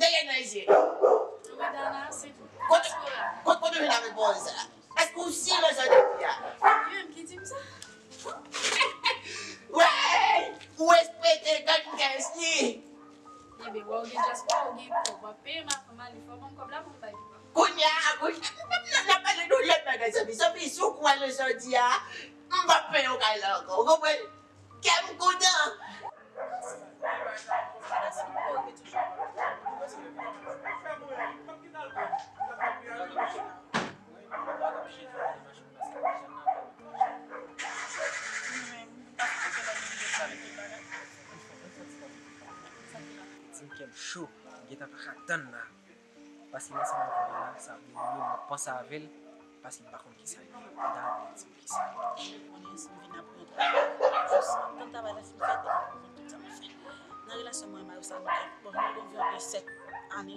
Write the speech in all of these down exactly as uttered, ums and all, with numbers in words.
Dèyè nan zye. Kote, kote, kote w vin avèk pawòl sa? Èske w si lè sa w te di a? Li menm ki di m sa. Wey! Ou respekte grann kès li. Ebyen, wè w gen dyaspora, w gen kòb, w ap peye m avan m ale, fò w ban m kòb la pou m bay li. Kounye a, kounye a, n ap pale de yon lòt bagay, Sophie. Sophie, si w kwè nan sa w di a, m p ap peye w kay la ankò. Ou konprann? Kè m kontan. Di m kè m cho, m gentan pa ka tann la. Paske m ansanm avè w la, sa vle di mwen panse avè l, paske m pa konn kisa l ye. M ta renmen di m kisa l ye. Ou konnen, si m vin apre yon travay, jis m ap tann travay la fin fèt, epi m konn tout sa m ap fè. Nan relasyon mwen e mari sa, nou gen, bon, nou gen anviwon de sèt ane,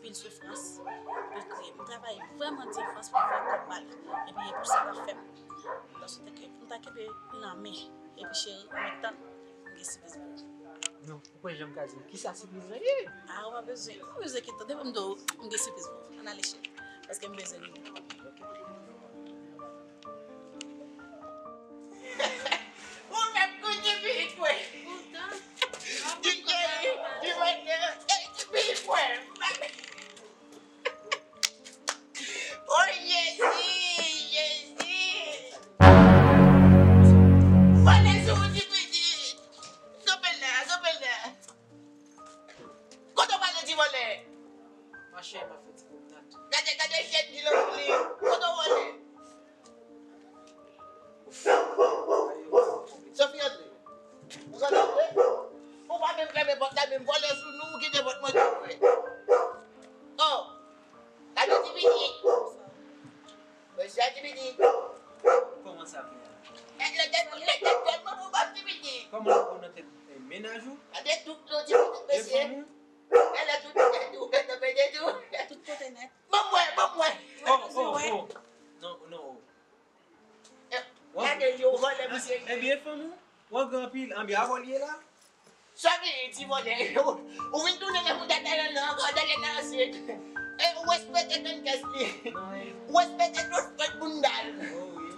pil soufrans, pil kriye. M travay vrèman di anfrans pou m fè kòb ba li. Epi e pou sa l ap fè m. Paske m ta ke-, m ta kenbe nan men. Epi cheri, mwen tann, m gen sipriz pou ou. Non. Ou pa janm ka di m kisa sipriz lan ye? Ah, ou pa bezwen, ou pa bezwen kite. Depi m di w, m gen sipriz pou ou. Ann ale, cheri. Paske m bezwen li. Ou menm kou di pitit mwen. Poutan, di cheri, di mwen, eh, di pitit mwen. Oh, Jezi, Jezi. Vòlè sou ou, ti pitit. Kanpe la, kanpe la. Kote w prale, ti vòlè? Mache, m ap fè ti pwomnad. Gade, gade jèn ki nan figi li. Kote w prale? Sophie, antre. Ou konn antre? Ou pa menm fèmen pòt la, menm vòlè sou nou, ou kite pòt mwen ouvri. Oh! Gade ti pitit. Mesye ti pitit. Kòman sa fè? E, lè tèt, lè tèt tèlman pou bab ti pitit. Kòman ou nan tèt, eh, mennaj ou? Gade tout non ti pitit, mesye. Gade tout tèt ou, gade tèt ou. Tout kote nèt. Ban mwen, ban mwen. Oh, oh, oh. Non, non, oh. Eh, gade yo, vòlè, mesye. Ebyen, fanm ou? Ou angra anpil. Anben, avè w li ye la? Sa vle di, vòlè? Ou vin tounen nan bouda dèyè nan ankò, dèyè nan ansyen. E ou respekte grann kès li. Ou respekte tout frèt bounda l. Oh, wi.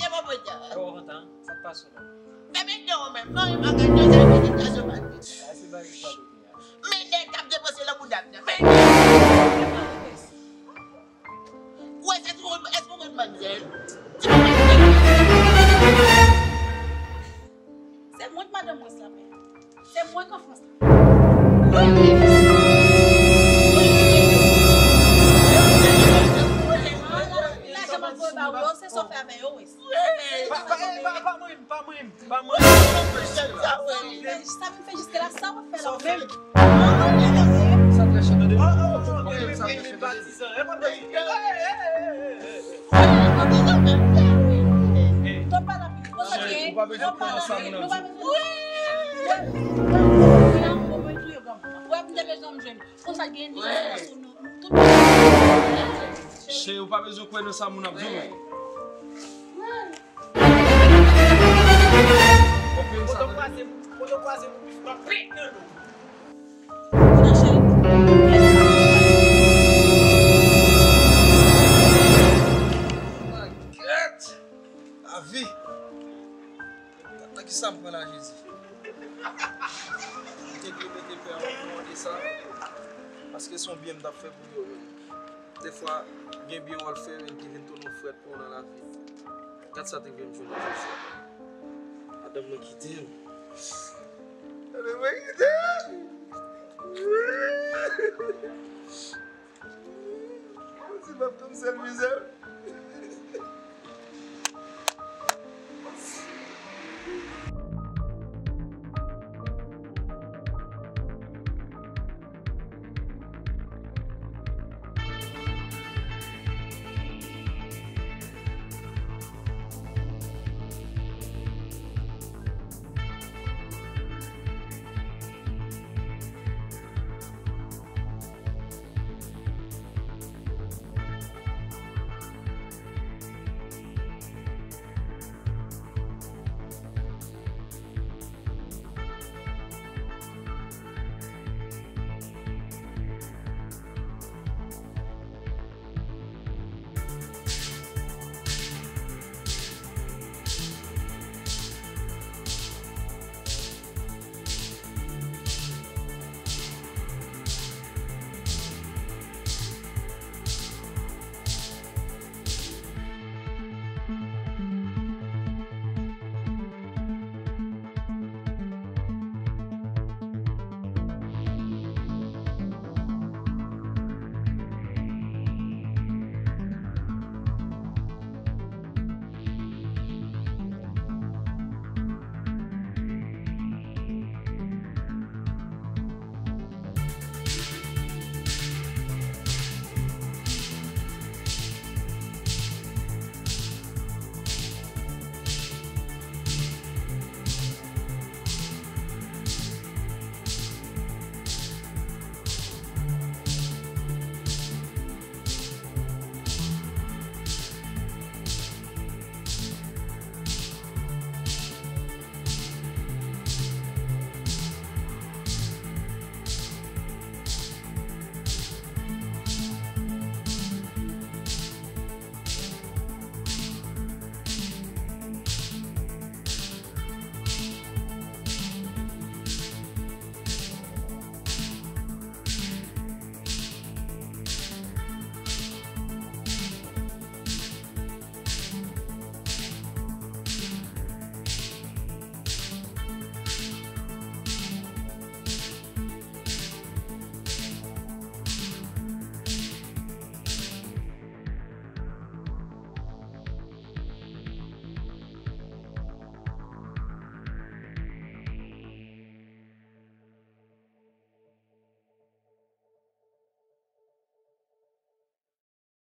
se bon pwenta. Yo, kontan, sa k pase w la? Fèmen dan w menm, non, e pa gade, non, sa vin di sa sou pati. Sa se bagay ki pa dote a. Men nèg k ap depanse nan bouda m nan. Men nèg. Ou wè, èske w, èske w konn manzèl? Ti manzèl. Se mwen k madanm Wes la, men. Se mwen k anfans la. Lajan m ap voye ba ou yo, se sa w fè avè yo, Wes. Pa, pa, pa, pa mwen, pa mwen, pa mwen. Sa vin fè, sa vin fè jiske la, sa w ap fè la, ou menm. Sa trè chè, tande. Sa trè chè, tande. Ou pa bezwen pran sa moun ap di. Cheri, ou pa bezwen kwè nan sa moun ap di w. Kote w kwaze m, kote w kwaze m, m ap pèt nan nou. Nan kisa m pran la, Jezi? M te dwe mete pè an pou mande sa, paske se yon byen m t ap fè pou yo menm. Defwa, gen byen w al fè menm ki vin tounen yon frèt pou w nan lavi. Gad sa te vin jwenn jodi a. Madanm mwen kite m. Madanm mwen kite m. Ou di m ap tonbe sèl mizè.